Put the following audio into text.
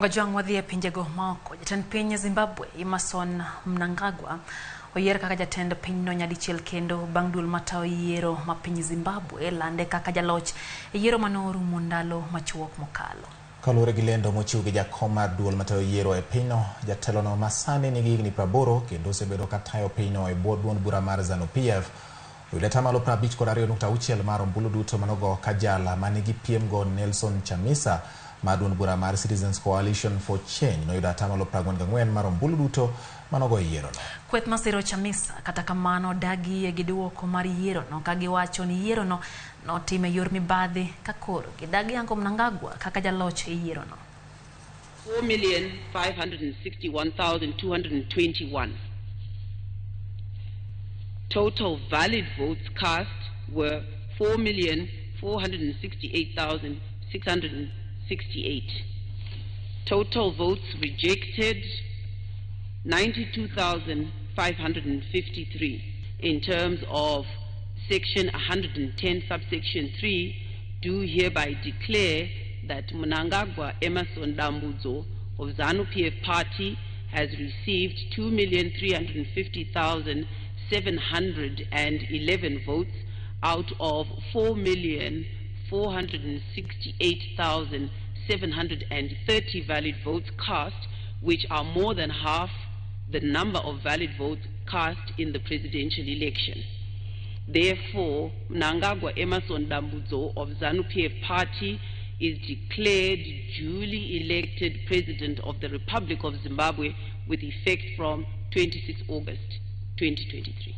Ojwang' wadhi e pinjego maoko. Jatend piny Zimbabwe Emmerson Mnangagwa oyier kaka jatend pinyno nyadichiel kendo bang' duol matayo yiero ma piny Zimbabwe lande kaka jaloch e yiero mane orumo ndalo machuok mokalo. Kaluwore gi lendo mochiw gi jakom mar duol matayo yiero e pinyno, jatelono masani nigi higni 80 kendo osebedo ka tayo pinyno e bwo duond bura mar ZANU-PF. Oyudo atamalo 52.6 mar ombulu duto manogo ka jal manigi piemgo Nelson Chamisa mar duond bura mar Citizens Coalition for Change noyudo atamalo 44 mar ombulu duto manogo e yierono. Kweth masiro Chamisa kata kamano dagi yie gi duoko mar yierono ka giwacho ni yierono notim e yor mibadhi ka koro gidagi yango Mnangagwa kaka jaloch e yierono. 4,561,221. Total valid votes cast were 4,468,668. Total votes rejected, 92,553. In terms of Section 110, subsection 3, do hereby declare that Mnangagwa Emmerson Dambudzo of ZANU-PF Party has received 2,350,711 votes out of 4,468,730 valid votes cast, which are more than half the number of valid votes cast in the presidential election. Therefore, Mnangagwa Emmerson Dambudzo of ZANU-PF Party is declared duly elected President of the Republic of Zimbabwe with effect from 26 August 2023.